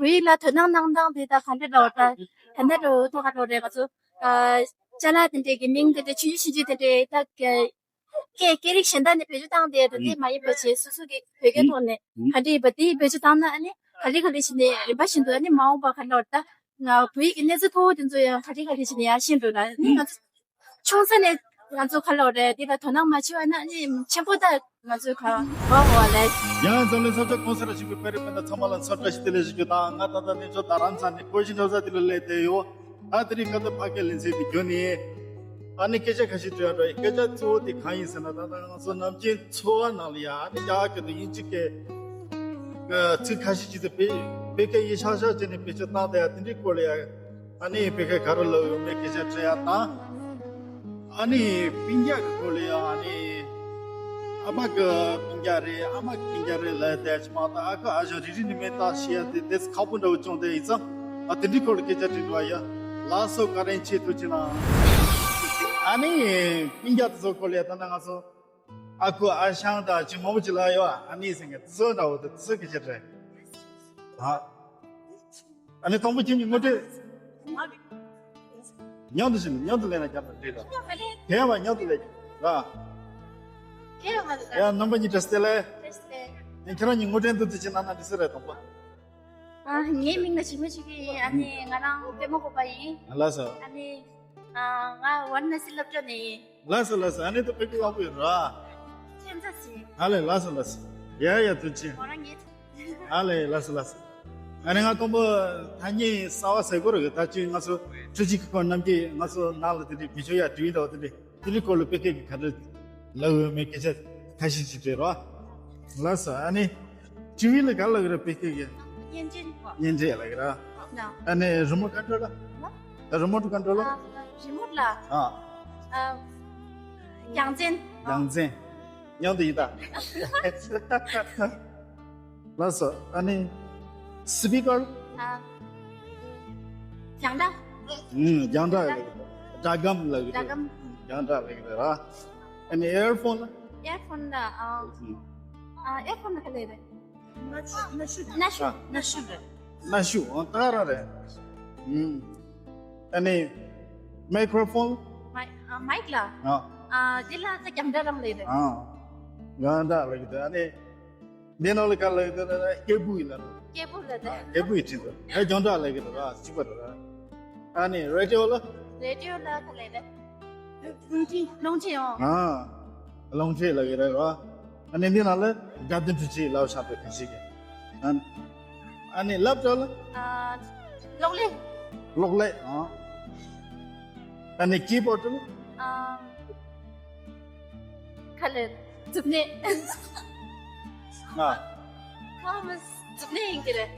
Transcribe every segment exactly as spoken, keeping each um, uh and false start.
བོད་ཡིག་ལ་དོ་སྣང་གནང་སྟངས་དེ་ད་ག་འདྲ་འདྲ་བ་ད་ད་ལྟ་འགྲོ་ཐོག་ཁ་འགྲོ་རེད། ང་ཚོ་ཨ་ཅ་ལག་དེ་འདྲས་ཀྱི་མིང་དེ་འདྲས་ཆུང་ཆུང་ཆུང་ཆུང་དེ་འདྲས་ད་སྐད་སྐད་རིགས་གཞན་དག་ནས་བེད་སྤྱོད་བཏང་སྟེ་ད་དེ་མ་ཡིན་པ་བྱས་སོ་སོ་གི་བོད་སྐད་ཐོག་ནས་ག་འདྲས་ཡིན་པ་དེ་བེད་སྤྱོད་བཏང་ན་ཨ་ནི་ག་ལེ་ག་ལེ་བྱས་ནས་རིམ་པ་བཞིན་དུ་ཨ་ནི་མ་འོངས་པ་ག་འདྲ་བ་ད་ང་བོད་ཡིག་གི་གནས་ཚུལ་མཐོ་བོ་དེ་ཚོ་ཡང་ག་ལེ་ག་ལེ་བྱས་ནས་ཡར་ཤེས་འགྲོ་ལ་ཨ་ནི་ང་ཚོ། ཆུང་ས་ནས་ང་ཚོ་ག་ལོ་རེད་འདི་ལ་དོ་སྣང་མ་བྱས་པ་ན་ནི་ཆེན་པོ་ད་ང་ཚོའི་ག་བ་འོ་ལས། ཡང་འཛམ་གླིང་ས་ཕྱོགས་གང་སར་བཞུགས་པའི་བོད་རིགས་སྤུན་ཟླ་ཚང་མ་ལ་འཚམས་བཀྲ་ཤིས་བདེ་ལེགས་ཞུ་རྒྱུ་དང་། ང་ད་ལྟ་ནི་ཚོ་རྡ་རམ་ས་ནས་ཀོ་ཤིན་ཊོན་ས་དེ་ལ་སླེབས་བསྡད་ཡོད། ད་དེ་རིང་ཁ་ཐུག་ཕ་སྐད་ལེན་ཚེ་དེ་བརྒྱུད་ནས་ཨ་ནི་སྐད་ཆ་ཁ་ཤས་དྲི་ཡ་འགྲོ་ཡི། སྐད་ཆ་གཙོ་བོ་དེ་གང་ཡིན་ཟེར་ན། ད་ལྟ་ང་ཚོ་ནམ་རྒྱུན་འཚོ་བ་ནང་ལ་ཡ་ཨ་ནི་རྒྱ་སྐད་དང་དབྱིན་ཇི་སྐད་ཚིག་ཁ་ཤས་ཅིག་དེ་བོད་བོད་སྐད་ཡིག་ཤག་ཤག་བྱས་ནས་བེད་སྤྱོད་བཏང་བསྡད་ཡ་དེ་འདྲའི་སྐོར་ལ་ཡ། ཨ་ནི་བོད་སྐད་ག་རེ་ལབ་ཡོད་མེད་སྐད་ཆ་དྲི་ཡ་དང་། ཨ་ནི་སྤུན་ཀྱག་གི་སྐོར་ལ་ཡང་ཨ་ནི་ཨ་མ་གི་སྤུན་ཀྱག་རེད། ཨ་མ་གི་སྤུན་ཀྱག་རེད་ལབ་བསྡད་ཅིག་མ་གཏོགས། ཨ་ཁུ་ཨ་ཞང་རེ་རེ་ནས་མིང་བཏགས་ཤེས་ཡ་དེ་དེ་ཁག་པོ་འདྲ་བོ་བྱུང་བསྡད་ཡིན་ཙང་། ཨ་དེ་འདྲའི་སྐོར་ལ་སྐད་ཆ་དྲི་འགྲོ་བ་ཡ། ལགས་སོ། བཀའ་དྲིན་ཆེ། ཐུགས་རྗེ་གནང་། ཨ་ནི་སྤུན་ཀྱག་དེ་ཚོ་སྐོར་ལ་ཡ་ད་ལྟ་ང་ཚོ་ཨ་ཁུ་ཨ་ཞང་དང་ཅིག་མང་པོ་ཅིག་ལབ་ཡོད། ཨ་ནི་ཟེར་མཁན་དེ་ཚོ་འདྲ་བོ་དེ་དེ་ཚོ་སྐད་ཆ་དྲི། ཨ། ཨ་ནི་དང་པོ་ཁྱེད་ཀྱི་ངོ་སྤྲོད། མཉམ་དུ་བྱས་ནས་མཉམ་དུ་ལེན་ན་རྒྱབ་ན་འགྲིག་ལ། གས་པ་མཉམ་དུ་ལེན་ར། ཡ་རྣམ་པ་གཉིས་བཀྲ་ཤིས་བདེ་ལེགས། ཨ་ཁྱེད་རང་གཉིས་ངོ་སྤྲོད་འདུག་དེ་བྱས་ན་ན་འདི་སུ་རེད་དང་པོ། ཨ་ངའི་མིང་ལ་ཞི་མོ་ཞིག་ཡིན། ཨ་ནི་ང་རང་པད་མ་བཀོད་པ་ཡིན། ལགས་སོ། ཨ་ནི་ཨ་ང་ཝཱ་ར་ཎ་སི་སློབ་གྲྭ་ནས་ཡིན། ལགས་སོ་ལགས་སོ། ཨ་ནི་ད་དཔེ་སྐད་ཡག་པོ་ཡོད་ར། ཁྱེད་ཚ་ཞིག་ཨ་ལས་ལགས་སོ་ལགས་སོ། ཡ་ཡ་ཐུགས་རྗེ་ཆེ། ང་རང་ངའི། ཨ་ལས་ལགས་སོ་ལགས་སོ། ཨ་ནི་ང་དང་པོ་ཐ་སྙད་གསར་བ་ཟེར་དགོས་རེད། ད་ཅི་ང་ཚོ་འཕྲུལ་ཆས་ཀྱི་སྐོར་ནམ་རྒྱུན་ང་ཚོ་ནང་ལ་དེ་འདྲའི་བེད་སྤྱོད་ཡ་ཊི་ཝི་འདྲ་བོ་དེ་འདྲའི་དེ་འདྲའི་སྐོར་ལ་བོད་སྐད་ཀྱི་ག་འདྲ་ལབ་ཡོད་མེད་སྐད་ཆ་ཁ་ཤས་ཅིག་དྲིས་རོགས། ལགས་སོ། ཨ་ནི་ཊི་ཝི་ལ་ག་ལབ་ཀྱི་རེད་བོད་སྐད་ཀྱི། བརྙན་འཕྲིན། བརྙན་འཕྲིན་ལབ་ཀྱི་རེད། ལགས། ཨ་ནི་རི་མོཊ་ཀོན་ཊོལ་ལ། རི་མོཊ་ཀོན་ཊོལ་ལ། ཨ་རི་མོཊ་ལ། ཨ། ཨ། རྒྱང་ཅན། རྒྱང་ཅན། མཉམ་དུ་ཡིན་ད། ལགས་སོ། ཨ་ནི་སི་པི་ཀར། ཨ། རྒྱང་བསྒྲགས། ཨུམ། རྒྱང་བསྒྲགས་ལབ་ཀྱི་རེད། སྒྲ་སྒམ་ལབ་ཀྱི་རེད། སྒྲ་སྒམ། རྒྱང་བསྒྲགས་ལབ་ཀྱི་རེད་ར། ཨ་ནི་ཨེར་ཕོན་ལ། ཨེར་ཕོན་ལ། ཨ། ཨུམ། ཨ། ཨེར་ཕོན་ལ་ག་ལབ་རེད། གནའ་ཤུལ། གནའ་ཤུལ། གནའ་ཤུལ་རེད། གནའ་ཤུལ། ཨོ་ད་རང་རེད། ཨུམ། ཨ་ནི་མའི་ཀྲོ་ཕོན། མའི་ཨ་མའིག་ལ། ཨ། ཨ་དེ་ལ་ད་རྒྱང་བསྒྲགས་རང་ལབ་རེད། ཨ། རྒྱང་བསྒྲགས་ལབ་ཀྱི་འདུག་ཨ་ནི་འདི་ནང་ལ་ག་ལབ་ཀྱི་འདུག་ལབ་ན་སྐད་འབུད་ཡིན་ལབ། སྐད་འབུད་ལབ་རེད། ཨ་སྐད་འབུད་ཡིན་དྲན་འདུག་ཨ་རྒྱང་བསྒྲགས་ལབ་ཀྱི་འདུག་ཨ་གཅིག་པ་རེད། ཨ་ནི་རེ་ཌི་ཡོ་ལ། རེ་ཌི་ཡོ་ལ་ག་ལབ་རེད། རླུང་འཕྲིན། རླུང་འཕྲིན། ཨོ། ཨ། རླུང་འཕྲིན་ལབ་ཀྱི་རེད་རོ། ཨ་ནི་འདི་ནང་ལ་དགའ་སྟོན་འཕྲུལ་ཆས་ལབ་བཞག་པའི་གང་ཞིག་གི། ཨ། ཨ་ནི་ལེབ་ཊོབ་ལ། ཨ། གློག་ཀླད། གློག་ཀླད། ཨོ། ཨ་ནི་ཀི་བྷོཌ་ལ། ཨ། ག་ལེར། མཛུབ་གནོན། ཨ། ཁ་མ་མཛུབ་གནོན་ཡིན་གྱི་རེད།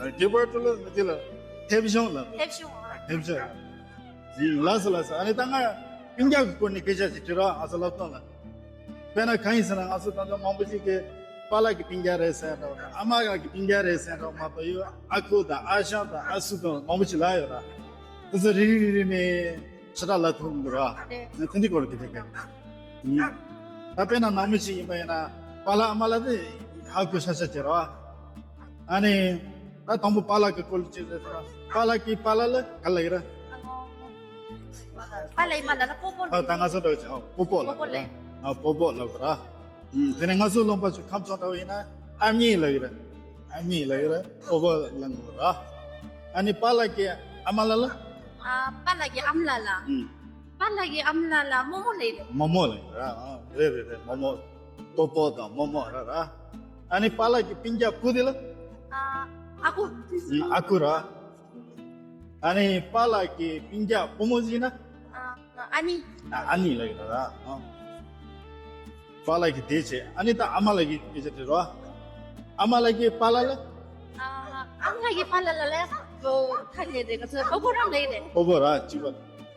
ཨ། ཀི་བྷོཌ་ལ་འདི་ལ་མཐེབ་གཞོང་ལ། མཐེབ་གཞོང་། ཨ། མཐེབ་གཞོང་། ལགས་སོ་ལགས་སོ། ཨ་ནི་ད་ང་སྤུན་ཀྱག་གི་སྐོར་ནས་སྐད་ཆ་ཞིག་དྲི་རོགས། ང་ཚོ་སློབ་སྟོན་ལ། དཔེར་ན་གང་ཡིན་ཟེར་ན་ང་ཚོ་ད་ལྟ་མང་པོ་ཞིག་གིས་པཱ་ལགས་ཀྱི་སྤུན་ཀྱག་རེད་ཟེར་འདྲ་བོ་དང་། ཨ་མ་ལགས་ཀྱི་སྤུན་ཀྱག་རེད་ཟེར་འདྲ་བོ་མ་གཏོགས་ཡོད། ཨ་ཁུ་དང་ཨ་ཞང་དང་ཨ་སུ་དང་མང་པོ་ཞིག་ལབ་ཡོད་ར། དེ་ཚོ་རེ་རེ་རེ་རེ་ནས་ཕྱི་དྲགས་ལབ་ཐུབ་མི་འདུག་ར། དེ་འདི་སྐོར་གྱི་དེ་ག་ད་དཔེར་ན་ནང་མི་ཞིག་ཡིན་པ་ཡིན་ན་པཱ་ལགས་ཨ་མ་ལགས་དེ་ཧ་གོ་ཤ་ཤ་བྱེད་ར། ཨ་ནི། ད་དང་པོ་པཱ་ལགས་ཀྱི་སྐོར་ལ་ཅིག་རེད་ཟེར་ན། པཱ་ལགས་ཀྱི་པཱ་ལགས་ལ་ག་ལབ་ཀྱི་རེད། པཱ་ལགས་ཀྱི་པཱ་ལགས་ལ་སྤོ་བོ། ཨ་ད་ང་ཚོ་འདྲ་བོ་ཅིག་ཨ་སྤོ་བོ་ལབ་ཀྱི་རེད། ཨ་སྤོ་བོ་ལབ་ཀྱི་རེད། ཨུམ། དེ་ནས་ང་ཚོ་ལུང་པ་ཚོ་ཁམས་ཕྱོགས་འདྲ་བོ་ཡིན་ན་ཨ་མྱེས་ལབ་ཀྱི་རེད། ཨ་མྱེས་ལབ་ཀྱི་རེད། སྤོ་བོ་ལབ་ཀྱི་རེད། ཨ་ནི་པཱ་ལགས་ཀྱི་ཨ་མ་ལགས་ལ། ཨ་པཱ་ལགས་ཀྱི་ཨ་མ་ལགས་ལ། ཨུམ། པཱ་ལགས་ཀྱི་ཨ་མ་ལགས་ལ་རྨོ་མོ་ལབ་ཀྱི་རེད། རྨོ་མོ་ལབ་ཀྱི་རེད། ཨ་རེད་རེད་རེད། རྨོ་མོ། སྤོ་བོ་དང་རྨོ་མོ་ར་ར། ཨ་ནི་པཱ་ལགས་ཀྱི་སྤུན་ཀྱག་བུ་དེ་ལ། ཨ། ཨ་ཁུ། ཨ་ཁུ་ར། ཨ་ནི་པཱ་ལགས་ཀྱི་སྤུན་ཀྱག་བུ་མོ་ཟེར་ན། ཨ། ཨ་ནེ། ཨ་ཨ་ནེ་ལབ་ཀྱི་ར་ར། ཨ། པཱ་ལགས་ཀྱི་དེ་བྱས། ཨ་ནི་ད་ཨ་མ་ལགས་ཀྱི་སྐད་ཆ་དྲི་རོགས། ཨ་མ་ལགས་ཀྱི་པཱ་ལགས་ལ། ཨ། ཨ་མ་ལགས་ཀྱི་པཱ་ལགས་ལ་ལ་ཡ་ཁ་ཁ་ལས་རེད། ཁ་ཚོད་སྤོ་བོ་རང་ལབ་ཀྱི་རེད། སྤོ་བོ་ར་གཅིག་པ།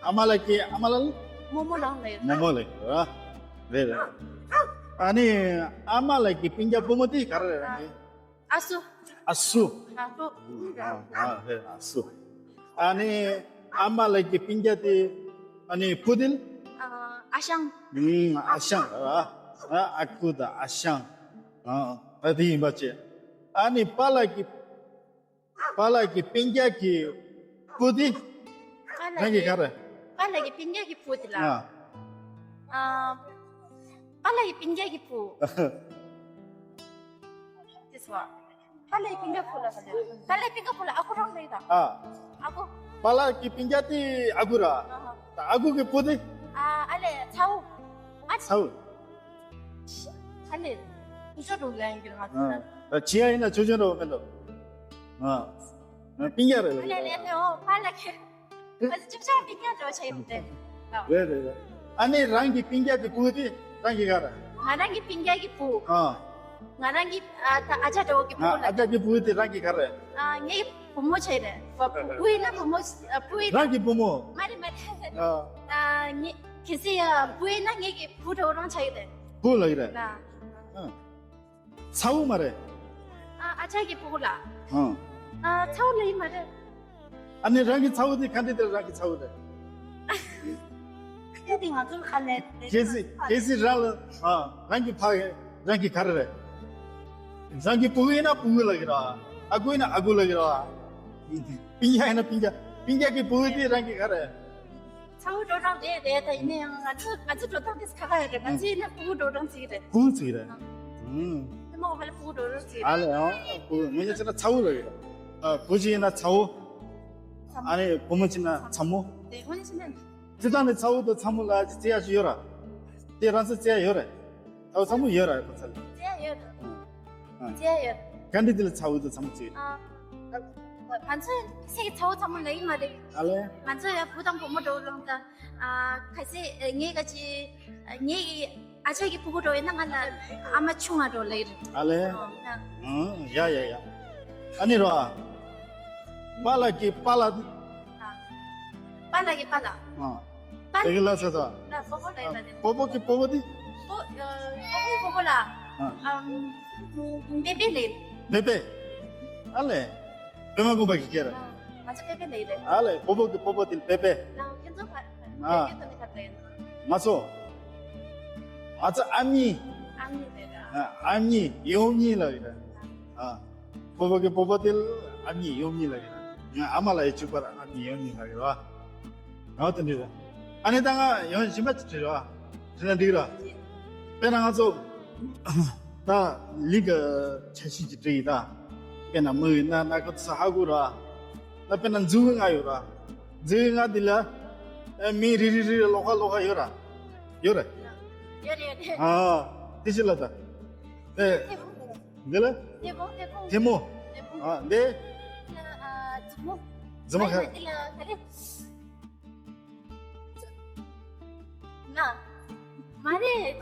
ཨ་མ་ལགས་ཀྱི་ཨ་མ་ལགས་ལ། རྨོ་མོ་རང་ལབ་ཀྱི་རེད། རྨོ་མོ་ལབ་ཀྱི་ར། རེད་རེད། ཨ་ནི་ཨ་མ་ལགས་ཀྱི་སྤུན་ཀྱག་བུ་མོ་དེ་ག་རེ་རེད། ཨ་སུ། ཨ་སུ། ཨ་སུ། ཨ་ཨ་རེད། ཨ་སུ། ཨ་ནི་ཨ་མ་ལགས་ཀྱི་སྤུན་ཀྱག་དེ་ཨ་ནི་བུ་དེ་ལ། ཨ་ཨ་ཞང་། ཨུམ། ཨ་ཞང་ར། ཨ་ཨ་ཁུ་དང་ཨ་ཞང་། ཨ་ཨ་དེ་ཡིན་པ་བྱས། ཨ་ནི་པཱ་ལགས་ཀྱི། པཱ་ལགས་ཀྱི་སྤུན་ཀྱག་གི་བུ་དེ་པཱ་ལགས་རང་གི་ཀྱི་ག་རེད། པཱ་ལགས་ཀྱི་སྤུན་ཀྱག་གི་བུ་དེ་ལ། ཨ། ཨ། པཱ་ལགས་ཀྱི་སྤུན་ཀྱག་གི་བུ། དེ་སོ། པཱ་ལགས་ཀྱི་སྤུན་ཀྱག་བུ་ལ་ག་རེ། པཱ་ལགས་སྤུན་ཀྱག་བུ་ལ་ཨ་ཁུ་རང་ལ་ཡིན་ད། ཨ། ཨ་ཁུ། པཱ་ལགས་ཀྱི་སྤུན་ཀྱག་དེ་ཨ་ཁུ་ར། ཨ་ཧ། ད་ཨ་ཁུ་གི་བུ་དེ། ཨ། ཨ་ལས་ཚ་བོ། ཨ། ཚ་བོ། ཨ་ལས། ཁུ་ཚོ་འགྲོ་ལ་ཡིན་གྱི་ར་ང་ཚོ། ཨ། ད་བྱེད་ཡ་ཡིན་ན་ཆོག་ཆོག་འགྲོ་མི་འདུག་ཨ། སྤུན་ཀྱག་རེད་ལ། ཨ་ལས་ལས་ལས། ཨོ། པཱ་ལགས་ཀྱི། ང་ཚོ་ཅིག་ཅར་སྤུན་ཀྱག་འགྲོ་བྱས་ཡོད་དེ། རེད་རེད་རེད། ཨ་ནི་རང་གི་སྤུན་ཀྱག་གི་བུ་དེ་རང་གི་ག་རེད། ང་རང་གི་སྤུན་ཀྱག་གི་བུ། ཨ། ང་རང་གི་ཨ་ད་ཨ་ཅག་འདྲ་བོ་གི་བུ་ཨ་ལ། ཨ་ཅག་གི་བུ་དེ་རང་གི་ག་རེད། ཨ། ངའི་བུ་མོ་བྱས་རེད། བུ་བུ་ཡིན་ན་བུ་མོ། ཨ། བུ་ཡིན་ན། རང་གི་བུ་མོ། མ་རེད་མ་རེད། ཨ། ཨ། ངའི་གལ་སྲིད་ཡ་བུ་ཡིན་ན་ངའི་གི་བུ་འདྲ་བོ་རང་ཆགས་ཀྱི་རེད། བུ་ལ་གི་རེད། ཨ། ཨ། ཚ་བོ་མ་རེད། ཨ། ཨ་ཅག་གི་སྤུ་གུ་ལ། ཨང་། ཨ། ཚ་བོ་ལ་ཡིན་མ་རེད། ཨ་ནི་རང་གི་ཚ་བོ་དེ་ག་འདྲ་དེ་རང་གི་ཚ་བོ་རེད། དེ་དེ་ང་ཚོ་ཁ་ལས་དེ། གལ་སྲིད་གལ་སྲིད་རང་ལ། ཨ། རང་གི་ཕ་རང་གི་ག་རེ་རེད། རང་གི་སྤུ་གུ་ཡིན་ན་སྤུ་གུ་ལ་གི་ར། ཨ་ཁུ་ཡིན་ན་ཨ་ཁུ་ལ་གི་ར། སྤུན་ཀྱག་ཡིན་ན་སྤུན་ཀྱག་སྤུན་ཀྱག་གི་སྤུ་གུ་དེ་རང་གི་ག་རེད། ཚ་བོ་འགྲོ་གྲོང་རེད་རེད། ད་ཡིན་ན་ཡང་ང་ཚོ་ང་ཚོ་འགྲོ་སྟངས་དེ་ཁ་ཁ་རེད། ང་ཚོ་ཡིན་ན་སྤུ་གུ་འགྲོ་གྲོང་ཅིག་རེད། སྤུ་གུ་ཅིག་རེད། ཨ། ཨུམ། དེ་མོ་བ་ལ་སྤུ་གུ་འགྲོ་གྲོང་ཅིག་རེད། ཨ་ལས། ཨ། སྤུ་གུ་ངོས་ནས་བྱས་ན་ཚ་བོ་ལ་ཡོད། ཨ། བུ་ཅིག་ཡིན་ན་ཚ་བོ། ཚ་མོ། ཨ་ནི་བུ་མོ་ཅིག་ན་ཚ་མོ། དེ་ངོས་ནས་བྱས་ན། སྤྱིར་བཏང་ནས་ཚ་བོ་དང་ཚ་མོ་ལ་བརྩི་ཡག་ཅིག་ཡོད་ར། དེ་རང་ཚོ་བརྩི་ཡག་ཡོད་རེད། ཚ་བོ་ཚ་མོ་ཡོད་ར་ཁོ་ཚ་ལ། བརྩི་ཡག་ཡོད། ཨ། བརྩི་ཡག་ཡོད། ག་འདྲ་དེ་ལ་ཚ་བོ་དང་ཚ་མོ་བརྩི། ཨ། ང་ཚོ་ཚེ་གི་ཚ་བོ་ཚ་མོ་ལ་ཡིན་མ་རེད། ཨ་ལས། ང་ཚོ་ཡང་བུ་དང་བུ་མོ་འགྲོ་ལོང་ད། ཨ། ཁ་སེ་ངའི་ག་ཅི། ངའི་ཨ་ཅག་གི་སྤུ་གུ་འགྲོ་ཡིན་ན་ང་ལ་ཨ་མ་ཆུང་ང་འགྲོ་ལེ་རེད། ཨ་ལས། ཨ། ཡ་ཡ་ཡ། ཨ་ནི་རོ། པཱ་ལགས་ཀྱི་པཱ་ལགས། ཨ། པཱ་ལགས་ཀྱི་པཱ་ལགས། ཨ། པཱ་ལགས་ཀྱི་ལ་ས་ད། ལ་སྤོ་བོ་ལ་ཡིན་པ་དེ། སྤོ་བོ་གི་སྤོ་བོ་དེ། སྤོ། ཨ། སྤོ་བོ་སྤོ་བོ་ལ། ཨ། ཨམ། པེ་པེ་ལེ། པེ་པེ། ཨ་ལས། པད་མ་དགོན་པ་གི་སྐད་རེད། ཨ། ང་ཚོ་པེ་པེ་ལེ་རེད། ཨ་ལས། སྤོ་བོ་གི་སྤོ་བོ་དེ་པེ་པེ། ཨ། ཁྱེད་ཚོ་ག་ཨ། ཁྱེད་ཚོ་ནི་ག་རེ་ཡིན། ང་ཚོ། ང་ཚོ་ཨ་མྱེས། ཨ་མྱེས་རེད། ཨ། ཨ་མྱེས་ཡོང་མྱེས་ལ་ཡོད་རེད། ཨ། སྤོ་བོ་གི་སྤོ་བོ་དེ་ལ་ཨ་མྱེས་ཡོང་མྱེས་ལ་ཡོད་རེད། ང་ཨ་མ་ལ་ཡི་གཅིག་པར་ཨ་མྱེས་ཡོང་མྱེས་ལ་ཡོད་རེད། ང་དེ་འདྲ་རེད། ཨ་ནི་ད་ང་ཡང་གཞན་པ་ཅིག་དྲིས་རོགས། དྲིས་ན་འགྲིག་ར། དཔེར་ན་ང་ཚོ་ད་ལིང་གི་ཆ་ཤས་ཅིག་བྲིས་ཡིན་ད། དཔེར་ན་མི་ཡིན་ན་སྣ་ཁ་ཚ་ཧ་གོ་ར། ད་དཔེར་ན་མཛུབ་གུ་ལྔ་ཡོད་ར། མཛུབ་གུ་ལྔ་འདི་ལ་ཨ་མིང་རེ་རེ་རེ་རེ་ལོགས་ཀ་ལོགས་ཀ་ཡོད་ར། ཡོད་ར། ཡོད་རེད་ཡོད་རེད། ཨ། དེ་ཅི་ལ་ད། ཨེ། དེ་བོ། འདི་ལ། དེ་བོ་དེ་བོ། དེ་མོ། དེ་བོ། ཨ། འདི། ཨ། མཛུབ་མོ། མཛུབ་མོ་ཁ། འདི་ལ་ག་རེ། ན། མ་རེད།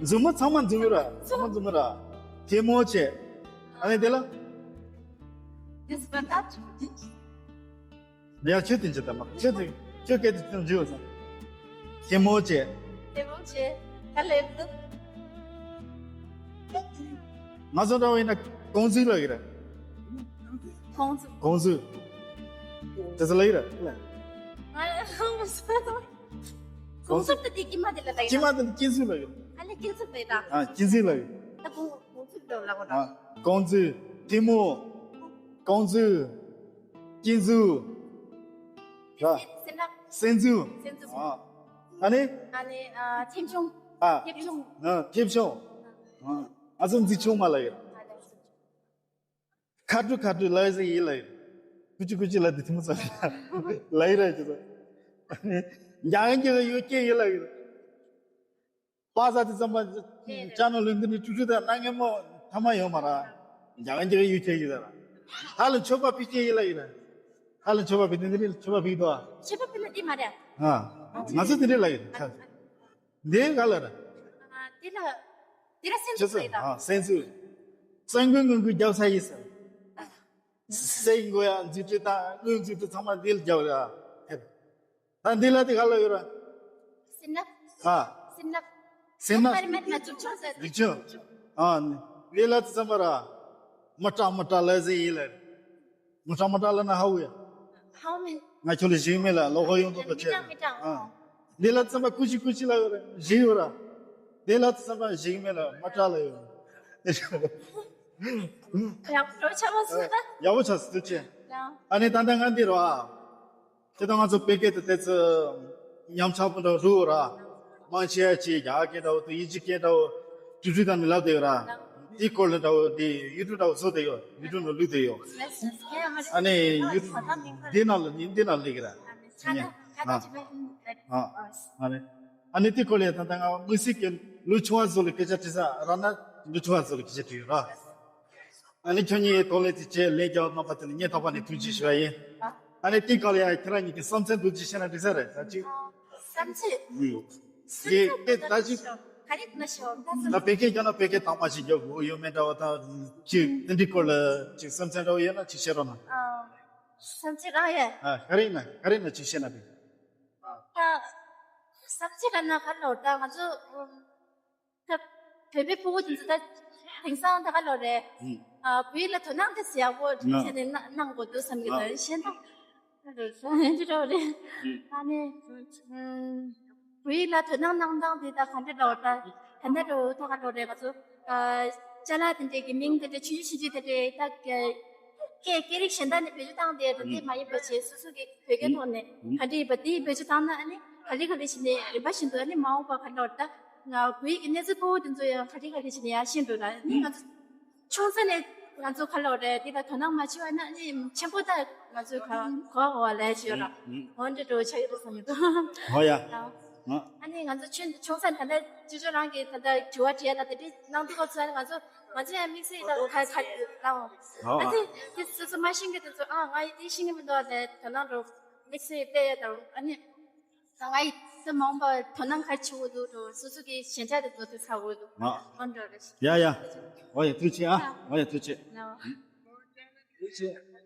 མཛུབ་མོ་ཚང་མ་མཛུབ་མོ་ར། ཚང་མ་མཛུབ་མོ་ར། དེ་མོ་བྱས། ཨ་ནི་དེ་ལ། This one, that. ཡ་ཁྱོད་དེ་ཅི་ལྟ་མ། ཁྱོད་དེ་ཁྱོད་སྐད་དེ་ཅི་ལྟ་འཇུ་བ་སོང་། དེ་མོ་བྱས། དེ་མོ་བྱས། ད་ལེབ་ཏུ། ང་ཚོ་འདྲ་བ་ཡིན་ན་གོང་ཚིག་ལ་ཡོད་རེད། གོང་ཚིག་གོང་ཚིག་དེ་ཚོ་ལ་ཡོད་རེད། ང་ཧང་མ་སོང་། གོང་ཚིག་དེ་དེ་དཀྱིལ་མ་དེ་ལ་ལ་ཡོད། དཀྱིལ་མ་དེ་དཀྱིལ་ཚིག་ལ་ཡོད། ཨ་ལེ་དཀྱིལ་ཚིག་དེ་ད། ཨ་དཀྱིལ་ཚིག་ལ་ཡོད། ད་གོང་གོང་ཚིག་དེ་ལ་གོ་ན། ཨ་གོང་ཚིག་དེ་མོ། གོང་ཚིག་དཀྱིལ་ཚིག་ར། སེ་ན། སེན་ཚིག་སེན་ཚིག་ཨ། ཨ་ནི། ཨ་ནི་ཨ་ཐེམ་ཆུང་། ཨ། ཐེམ་ཆུང་། ཨ་ཐེམ་ཆུང་། ཨ། ང་ཚོ་མཛེས་ཆུང་མ་ལ་ཡོད། ཨ་ལེ། ཁ་དྲུ་ཁ་དྲུ་ལ་ཟེ་ཡི་ལ་ཡོད། ཀུ་ཅི་ཀུ་ཅི་ལ་དེ་ཐི་མོ་ཚ་ལ་ཡི་ར་ཅི་ཚོ། ཨ་ནི། རྒྱ་གན་གྱི་ཡོད་ཀྱི་ཡི་ལ་ཡོད། པ་ས་དེ་ཙམ་པ་ཅ་ནོ་ལུན་འདི་ནི་ཀྲུ་ཀྲུ་དང་སྣ་ངན་མོ་ཐ་མ་ཡོད་མ་ར། རྒྱ་གན་གྱི་ཡོད་ཀྱི་ཡི་ལ་ར། ཧ་ལ་མཆོད་པ་ཕི་ཀྱི་ཡི་ལ་ཡི་ར། ཧ་ལ་མཆོད་པ་ཕི་དེ་འདི་ནི་མཆོད་པ་ཕི་དོ། མཆོད་པ་ཕི་ན་དེ་མ་རེད། ཨ། ང་ཚོ་དེ་འདྲ་ལ་ཡི་ར། འདི་ག་ལ་ར། ཨ་དེ་ལ། དེ་ལ་སེམས་ཅི་སུ་ཡི་ར། ཨ་སེམས་སུ། སེམས་ཀུན་ཀུན་ཀུན་རྒྱབ་ས་ཡི་ས། སེམས་མགོ་ཡ་འཛུལ་ཁྲིད་དང་ཀུན་འཛུལ་ཁྲིད་ཚང་མ་འདི་ལ་རྒྱབ་ར། ད་འདི་ལ་དེ་ག་ལ་ཡོད་ར། སེམས་ནག་ཨ། སེམས་ནག་སེམས་ནག་མ་རེད་མ་རེད་ན་ཚུགས་ཆོག་ཟེར། ཡིག་ཆུང་། ཨ་ནི། ལས་ལ་ཙི་ཙམ་པ་ར། མ་སྐྲག་མ་སྐྲག་ལ་ཟེར་ཡིན་ལ། མ་སྐྲག་མ་སྐྲག་ལ་ན་ཧ་བུ་ཡ། ཧ་བུ་མེད། ང་ཁྱོད་ལ་ཞིག་མེད་ལ་ལོ་ཧོ་ཡོང་དུ་མི་ཆེ། སྐྲག་མི་སྐྲག་ཨ། ལས་ལ་ཙི་ཙམ་པ་ཀུ་ཤི་ཀུ་ཤི་ལ་ཡོད་ར་ཞིག་ཡོད་ར། ལས་ལ་ཙི་ཙམ་པ་ཞིག་མེད་ལ་མ་སྐྲག་ལ་ཡོད། ཡག་པོ་ཆགས་མ་སོང་ད། ཡག་པོ་ཆགས་སོང་། ཐུགས་རྗེ་ཆེ། ཡང་། ཨ་ནི་ད་ལྟ་ང་འདི་རོ། ཁྱེད་དང་ང་ཚོ་བོད་སྐད་དེ་ཏོག་ཙམ་ཉམས་ཆག་པོ་འདྲ་རུ་ར། མང་ཆེ་བ་ཅིག་རྒྱ་སྐད་འདྲ་བོ་དང་དབྱིན་ཇི་སྐད་འདྲ་བོ་ཀྲུག་ཀྲུག་དང་ནི་ལབ་བསྡད་ཡོད་ར། དེའི་སྐོར་ལ་འདྲ་བོ་དེ་ཡུ་ཊུབ་འདྲ་བོ་བཟོ་བསྡད་ཡོད། ཡུ་ཊུབ་ནང་བླུགས་བསྡད་ཡོད། ཨ་ནི་ཡུ་ཊུབ་འདི་ནང་ལ་ནི་འདི་ནང་སླེབས་ཀྱི་ར། ཨ་ནི་ཨ་ནི་ཨ་ནི་ཨ་ནི་འདི་སྐོར་ལ་ད་ལྟ་ང་དམིགས་བསལ་གྱི་ལོ་ཆུང་བ་ཚོ་ལ་སྐད་ཆ་དྲིས་ས་ར་ན་ལོ་ཆུང་བ་ཚོ་ལ་སྐད་ཆ་དྲིས་ཡོད་ར། ཨ་ནི་ཁྱོད་གཉིས་གདོང་ལེན་དེ་བྱས་ལན་རྒྱག་གནང་བ་དེ་ལ་སྙིང་ཐག་པ་ནས་ཐུགས་རྗེ་ཞུ་བ་ཡིན། ཨ་ནི་དེའི་སྐབས་ལ་ཡང་ཁྱེད་རང་གཉིས་ཀྱི་བསམ་ཚུལ་འདུག་ཅིག་བཤད་ན་འགྲིག་ས་རེད་ད་ཅིག་བསམ་ཚུལ། ཨུ། དེ་དེ་ད་ཅིག་ག་རེ་ན་ཤོག་ད་ད་བོད་སྐད་རྒྱག་ན་བོད་སྐད་དག་མ་ཞིག་རྒྱག་དགོས་ཡོད་མེད་འདྲ་བ་དང་ཅིག་དེ་འདྲའི་སྐོར་ལ་ཅིག་བསམ་ཚུལ་འདྲ་བ་ཡོད་ན་ཅིག་བཤད་རོགས་གནང་། ཨ། བསམ་ཚུལ་རང་ཡ། ཨ། ག་རེ་ན་ག་རེ་ན་ཅིག་བཤད་ན་འགྲིག་ད་བསམ་ཚུལ་རང་ན་ག་ལོ་ད་ང་ཚོ། ད་བོད་པའི་ཕྲུ་གུ་དེ་ཚོ་ད་དེང་སང་ད་ག་ལོ་རེད། ཨ། བོད་ཡིག་ལ་དོ་སྣང་དེ་ཡག་པོ་བྱས་ནས་གནང་གནང་དགོས་འདུག་བསམ་གྱི་འདུག་གཞན་དག་འདི་འདྲ་རེད། ཨ་ནི་བོད་ཡིག་ལ་དོ་སྣང་གནང་སྟངས་དེ་ད་ག་འདྲ་འདྲ་བོ་ད་ག་འདྲ་འདྲ་བོ་ད་ག་ལོ་རེད། ང་ཚོ་ཅ་ལག་དེ་འདྲས་ཀྱི་མིང་དེ་འདྲས་ཆུང་ཆུང་ཆུང་ཆུང་དེ་འདྲས་ད་སྐད་སྐད་རིགས་གཞན་དག་ནས་བེད་སྤྱོད་བཏང་དེ་ད་དེ་མ་ཡིན་པ་བྱས་སོ་སོ་གི་བོད་སྐད་ཐོག་ནས་ག་འདྲ་ཡིན་པ་དེ་བེད་སྤྱོད་བཏང་ན་ཨ་ནི་ག་ལེ་ག་ལེ་བྱས་ནས་རིམ་པ་བཞིན་དུ་ཨ་ནི་མ་འོངས་པ་ག་ལོ་ད། ང་བོད་ཡིག་གི་གནས་ཚུལ་གཙོ་བོ་དེ་ཚོ་ཡང་ག་ལེ་ག་ལེ་བྱས་ནས་ཡར་ཤེས་འགྲོ་ལ་ནི་ང་ཚོ་ཆུང་ས་ནས་ང་ཚོ་ག་ལོ་རེད་དེ་ལ་དོ་སྣང་མ་བྱས་པ་ན་ནི་ཆེན་པོ་ད་ང་ཚོས་ག་གོ་གོ་བ་ལས་བྱས་ལ་འོན་ཏེ་འགྲོ་ཆགས་ཡོད་བསམ་ཡོད། ཧོ་ཡ། ཨ་ནི་ང་ཚོ་ཆུང་ཆུང་ས་ནས་ད་ལྟ་ཅོ་ཅོ་རང་གིས་ད་ལྟ་དྲི་བ་དྲིས་ཡ་ད་དེ་འདྲའི་གནང་དུས་སྐབས་སུ་ང་ཚོ་ང་ཚོ་ཡང་དམིགས་བསལ་ད་ག་ག་ལ་འོང་ཨ་ཙི་དེ་སོ་སོ་མ་ཤེས་མཁན་དེ་ཚོ་ཨ་ང་ཡི་དེ་ཤེས་ཀྱི་མི་འདུག་ཨ་ལས་དོ་སྣང་འགྲོ་དམིགས་བསལ་སྤེལ་ཡ་ད་ཨ་ནི། ད་ང་ཡི་ད་མ་འོངས་པ་དོ་སྣང་ག་ཆེ་བོ་འདུག་འགྲོ་སོ་སོ་གི་ཞན་ཆ་དེ་ཚོ་དེ་ཚ་བོ་འདུག་ཨ། ཨོ་འགྲོ་རེ། ཡ་ཡ། ཨོ་ཡ་ཐུགས་རྗེ་ཆེ་ཨ། ཨོ་ཡ་ཐུགས་རྗེ་ཆེ། ལའོ། ཐུགས་རྗེ་ཆེ།